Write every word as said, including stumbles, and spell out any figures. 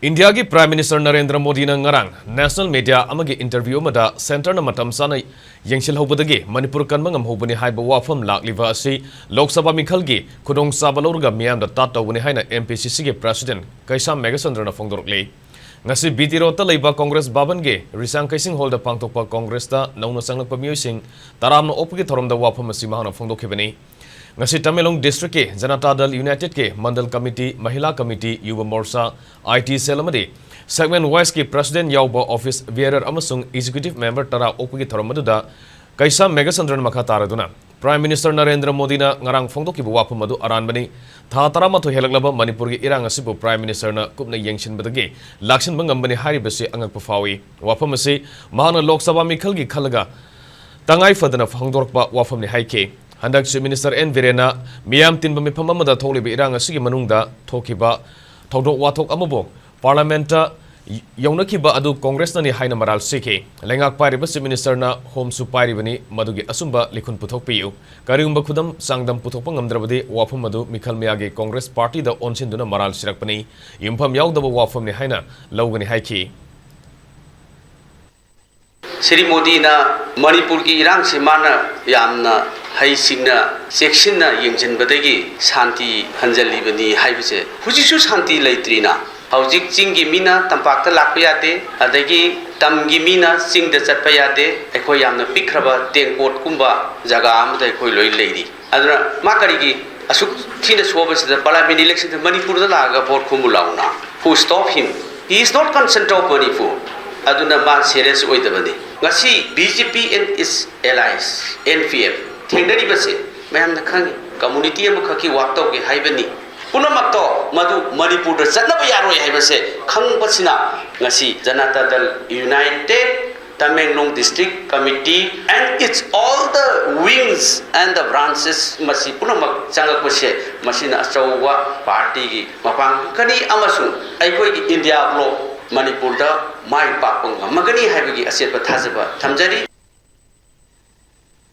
ꯏꯟꯗꯤꯌꯥꯒꯤ Prime Minister Narendra ꯃꯣꯗꯤꯅ ꯉꯔꯥꯡ national media ꯑꯃꯒꯤ interview ꯑꯃꯗ centreꯅ ꯃꯇꯝ ꯆꯥꯅ ꯌꯦꯡꯁꯤꯜꯍꯧꯕꯗꯒꯤ ꯃꯅꯤꯄꯨꯔ ꯀꯟꯕ ꯉꯝꯍꯧꯕꯅꯤ ꯍꯥꯏꯕ ꯋꯥꯐꯝ ꯂꯥꯛꯂꯤꯕ ꯑꯁꯤ ꯂꯣꯛ ꯁꯚꯥ ꯃꯤꯈꯜꯒꯤ ꯈꯨꯗꯣꯡꯆꯥꯕ ꯂꯧꯔꯒ ꯃꯤꯌꯥꯝꯗ ꯇꯥꯠ ꯇꯧꯕꯅꯤ ꯍꯥꯏꯅ M P C Cꯒꯤ President ꯀꯩꯁꯥꯝ ꯃꯦꯘꯆꯟꯗ꯭ꯔꯅ ꯐꯣꯡꯗꯣꯔꯛꯂꯤ꯫ ꯉꯁꯤ B T Roadꯇ ꯂꯩꯕ Congress ꯚꯕꯟꯒꯤ ꯔꯤꯁꯥꯡ ꯀꯩꯁꯤꯡ hallꯗ ꯄꯥꯡꯊꯣꯛꯄ Congressꯇ ꯅꯧꯅ ꯆꯪꯂꯛꯄ ꯃꯤꯑꯣꯏꯁꯤꯡ ꯇꯔꯥꯝꯅ ꯑꯣꯛꯄꯒꯤ ꯊꯧꯔꯝꯗ ꯋꯥꯐꯝ ꯑꯁꯤ ꯃꯍꯥꯛꯅ ꯐꯣꯡꯗꯣꯛꯈꯤꯕꯅꯤ꯫ ꯉꯁꯤ ꯇꯃꯦꯡꯂꯣꯡ districtꯀꯤ ꯖꯅꯇꯥ ꯗꯜ Unitedꯀꯤ Mandal Committee, Mahila Committee, Yuva Morcha, I T cell ꯑꯃꯗꯤ segment wiseꯀꯤ president ꯌꯥꯎꯕ office bearer ꯑꯃꯁꯨꯡ executive member ꯇꯔꯥ ꯑꯣꯛꯄꯒꯤ ꯊꯧꯔꯝ ꯑꯗꯨꯗ ꯀꯩꯁꯥꯝ ꯃꯦꯘꯆꯟꯗ꯭ꯔꯅ ꯃꯈꯥ ꯇꯥꯔꯗꯨꯅ Prime Minister ꯅꯔꯦꯟꯗ꯭ꯔ ꯃꯣꯗꯤꯅ ꯉꯔꯥꯡ ꯐꯣꯡꯗꯣꯛꯈꯤꯕ ꯋꯥꯐꯝ ꯑꯗꯨ ꯑꯔꯥꯟꯕꯅꯤ꯫ ꯊꯥ ꯇꯔꯥꯃꯥꯊꯣꯏ ꯍꯦꯜꯂꯛꯂꯕ ꯃꯅꯤꯄꯨꯔꯒꯤ ꯏꯔꯥꯡ ꯑꯁꯤꯕꯨ Prime Ministerꯅ ꯀꯨꯞꯅ ꯌꯦꯡꯁꯤꯟꯕꯗꯒꯤ ꯂꯥꯛꯁꯤꯟꯕ ꯉꯝꯕꯅꯤ ꯍꯥꯏꯔꯤꯕꯁꯤ ꯑꯉꯛꯄ ꯐꯥꯎꯏ꯫ ꯋꯥꯐꯝ ꯑꯁꯤ ꯃꯍꯥꯛꯅ ꯂꯣꯛ ꯁꯚꯥ ꯃꯤꯈꯜꯒꯤ ꯈꯜꯂꯒ ꯇꯉꯥꯏ ꯐꯗꯅ ꯐꯣꯡꯗꯣꯔꯛꯄ ꯋꯥꯐꯝꯅꯤ ꯍꯥꯏꯈꯤ꯫ ꯍꯟꯗꯛ Chief Minister N Birenꯅ ꯃꯤꯌꯥꯝ ꯇꯤꯟꯕ ꯃꯤꯐꯝ ꯑꯃꯗ ꯊꯣꯛꯂꯤꯕ ꯏꯔꯥꯡ ꯑꯁꯤꯒꯤ ꯃꯅꯨꯡꯗ ꯊꯣꯛꯈꯤꯕ ꯊꯧꯗꯣꯛ ꯋꯥꯊꯣꯛ ꯑꯃꯕꯨ Parliamentꯇ ꯌꯧꯅꯈꯤꯕ ꯑꯗꯨ Congressꯅꯅꯤ ꯍꯥꯏꯅ ꯃꯔꯥꯜ ꯁꯤꯈꯤ꯫ ꯂꯩꯉꯥꯛ ꯄꯥꯏꯔꯤꯕ Chief Ministerꯅ homeꯁꯨ ꯄꯥꯏꯔꯤꯕꯅꯤ, ꯃꯗꯨꯒꯤ ꯑꯆꯨꯝꯕ ꯂꯤꯈꯨꯟ ꯄꯨꯊꯣꯛꯄꯤꯌꯨ꯫ ꯀꯔꯤꯒꯨꯝꯕ ꯈꯨꯗꯝ ꯆꯥꯡꯗꯝ ꯄꯨꯊꯣꯛꯄ ꯉꯝꯗ꯭ꯔꯕꯗꯤ ꯋꯥꯐꯝ ꯑꯗꯨ ꯃꯤꯈꯜ ꯃꯌꯥꯒꯤ Congress partyꯗ ꯑꯣꯟꯁꯤꯟꯗꯨꯅ ꯃꯔꯥꯜ ꯁꯤꯔꯛꯄꯅꯤ, ꯌꯨꯝꯐꯝ ꯌꯥꯎꯗꯕ ꯋꯥꯐꯝꯅꯤ ꯍꯥꯏꯅ ꯂꯧꯒꯅꯤ ꯍꯥꯏꯈꯤ꯫ ꯁ꯭ꯔꯤ ꯃꯣꯗꯤꯅ ꯃꯅꯤꯄꯨꯔꯒꯤ ꯏꯔꯥꯡꯁꯤ ꯃꯥꯅ ꯌꯥꯝꯅ ꯍꯩꯁꯤꯡꯅ ꯆꯦꯛꯁꯤꯟꯅ ꯌꯦꯡꯁꯤꯟꯕꯗꯒꯤ ꯁꯥꯟꯇꯤ ꯍꯟꯖꯤꯜꯂꯤꯕꯅꯤ ꯍꯥꯏꯕꯁꯦ, ꯍꯧꯖꯤꯛꯁꯨ ꯁꯥꯟꯇꯤ ꯂꯩꯇ꯭ꯔꯤꯅ꯫ ꯍꯧꯖꯤꯛ ꯆꯤꯡꯒꯤ ꯃꯤꯅ ꯇꯝꯄꯥꯛꯇ ꯂꯥꯛꯄ ꯌꯥꯗꯦ, ꯑꯗꯒꯤ ꯇꯝꯒꯤ ꯃꯤꯅ ꯆꯤꯡꯗ ꯆꯠꯄ ꯌꯥꯗꯦ꯫ ꯑꯩꯈꯣꯏ ꯌꯥꯝꯅ ꯄꯤꯛꯈ꯭ꯔꯕ ꯇꯦꯡꯀꯣꯠꯀꯨꯝꯕ ꯖꯒꯥ ꯑꯃꯗ ꯑꯩꯈꯣꯏ ꯂꯣꯏ ꯂꯩꯔꯤ꯫ ꯑꯗꯨꯅ ꯃꯥ ꯀꯔꯤꯒꯤ ꯑꯁꯨꯛ ꯊꯤꯅ ꯁꯣꯕꯁꯤꯗ Parliament electionꯗ ꯃꯅꯤꯄꯨꯔꯗ ꯂꯥꯛꯑꯒ vote ꯈꯨꯝꯃꯨ ꯂꯥꯎꯅ? Who stop him? He is not concerned of Manipur. ꯑꯗꯨꯅ ꯃꯥ serious ꯑꯣꯏꯗꯕꯅꯤ꯫ ꯉꯁꯤ B J P and its allies, N P F, ꯊꯦꯡꯅꯔꯤꯕꯁꯦ ꯃꯌꯥꯝꯅ ꯈꯪꯉꯤ꯫ Community ꯑꯃꯈꯛꯀꯤ work ꯇꯧꯒꯦ ꯍꯥꯏꯕꯅꯤ꯫ ꯄꯨꯝꯅꯃꯛꯇꯣ ꯃꯗꯨ ꯃꯅꯤꯄꯨꯔꯗ ꯆꯠꯅꯕ ꯌꯥꯔꯣꯏ ꯍꯥꯏꯕꯁꯦ ꯈꯪꯕꯁꯤꯅ ꯉꯁꯤ Janata Dal United Tamenglong District Committee and its all the wings and the branches ꯃꯁꯤ ꯄꯨꯝꯅꯃꯛ ꯆꯪꯉꯛꯄꯁꯦ ꯃꯁꯤꯅ ꯑꯆꯧꯕ partyꯒꯤ ꯃꯄꯥꯡꯒꯜ ꯀꯅꯤ ꯑꯃꯁꯨꯡ ꯑꯩꯈꯣꯏꯒꯤ India bloc ꯃꯅꯤꯄꯨꯔꯗ ꯃꯥꯏ ꯄꯥꯛꯄ ꯉꯝꯃꯒꯅꯤ ꯍꯥꯏꯕꯒꯤ ꯑꯆꯦꯠꯄ ꯊꯥꯖꯕ ꯊꯝꯖꯔꯤ꯫